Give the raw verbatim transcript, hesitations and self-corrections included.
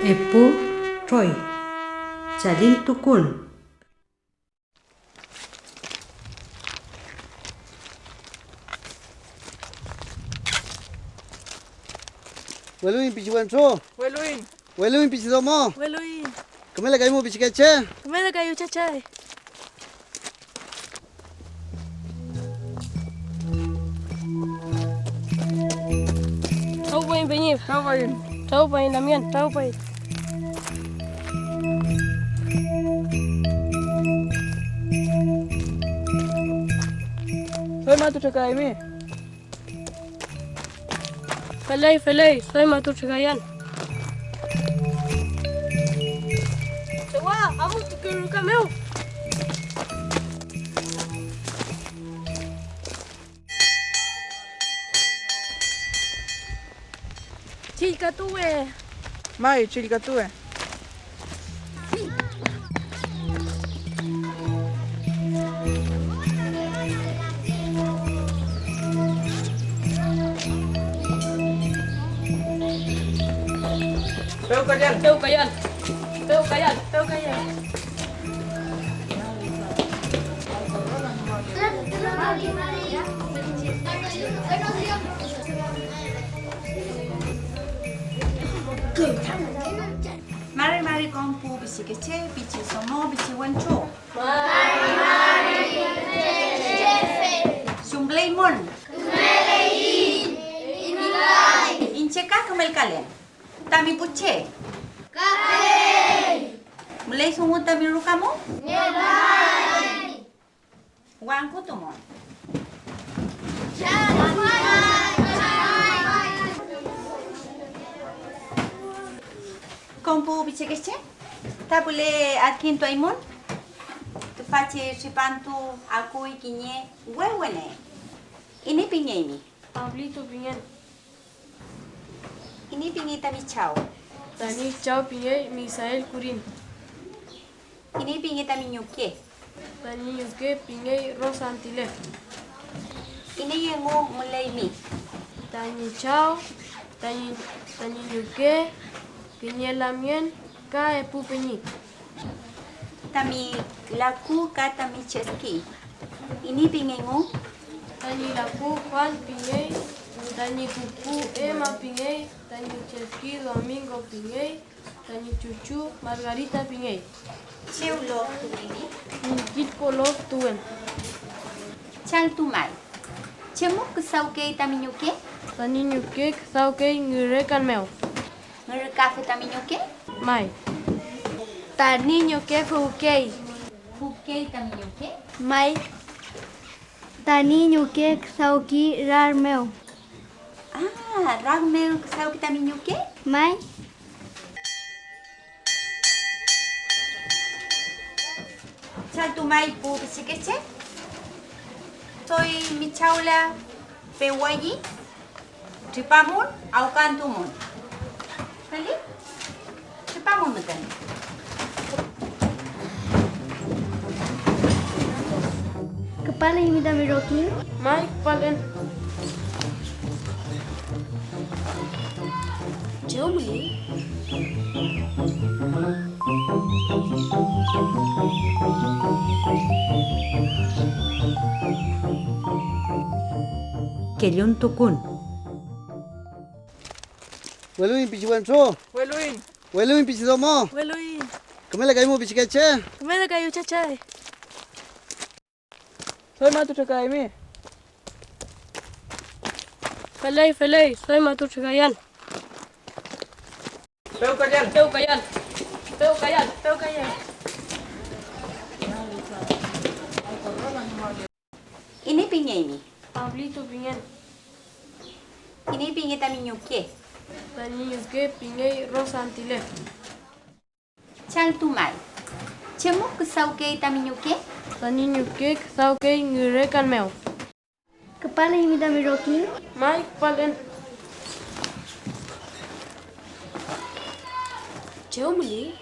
Epu troy. Chalintukun. Weluiñ pichi wentru. Weluiñ. Weluiñ pichi domo. Weluiñ. Kümelekaymu pichikeche. Kümelekayu chachay. Trawpaiñ peñi. Trawpaiñ. Trawpaiñ lamien, trawpaiñ. Doy matu trekaymi. Feley, feley, doy matu trekayan. Chewa, amutuke ruka mew. Chillkatuwe. May, chillkatuwe. Pewkayan, pewkayan, pewkayan, pewkayan. Mari mari kom pu pichikeche, pichi domo, pichi wentru. Mari mari kom pu pichikeche. Chumleymün. Kümeleiñ. Iñche ka kümelkalen. Tami pu che. Kafey. Müley dungu tami ruka mu? Ngelay. Wangkutumün. Kom pu pichikeche, ta püle adkintuaymün, tüfachi tripantu akuy kiñe we wene. Iney pingeymi? Pablito pingen. Iney pingey tami chaw? Tañi chaw pingey Misael Kurin. Iney pingey tami ñuke? Tañi ñuke pingey Rosa Antile. Iney engu müleymi? Tañi chaw, tañi, tañi ñuke, kiñe lamngen ka epu peñi. Tami laku ka tami chefki, iney pingeyngu? Tañi laku Juan pingey, tañi kuku Emma pingey, tañi chefki Domingo pingey, tañi chuchu Margarita pingey. Chew lof tuwimi? Ñullko lof tuwen. Chaltu may. Chemu küdawkey tami ñuke? Tañi ñuke küdawkey ngürekan mew. ¿Ngürükafe tami ñuke? May. Tañi ñuke fuwkey. ¿Fuwkey tami ñuke? May. Tañi ñuke küdawki rar mew. Ah, ¿rar mew küdawki tami ñuke? May. Chaltu may pu pichikeche, doy michawla pewayi, tripamün, awkantumün. Feli, tripamün müten. ¿Küpaleymi tami rokiñ? May, küpalen. Chew müli. Kelluntukun. Weluiñ pichi wentru. Weluiñ. Weluiñ pichi domo. Weluiñ. Kümelekaymu pichikeche. Kümelekayu chachay. Doy matu trekaymi. Feley, feley, doy matu trekayan. Pewkayan, pewkayan, pewkayan, pewkayan. ¿Iney pingeymi? Pablito pingen. ¿Iney pingey tami ñuke? Tañi ñuke pingey Rosa Antile. Chaltu may. ¿Chemu küdawkey tami ñuke? Tañi ñuke küdawkey ngürekan mew. ¿Küpaleymi tami rokiñ? May, küpalen. Chew müli.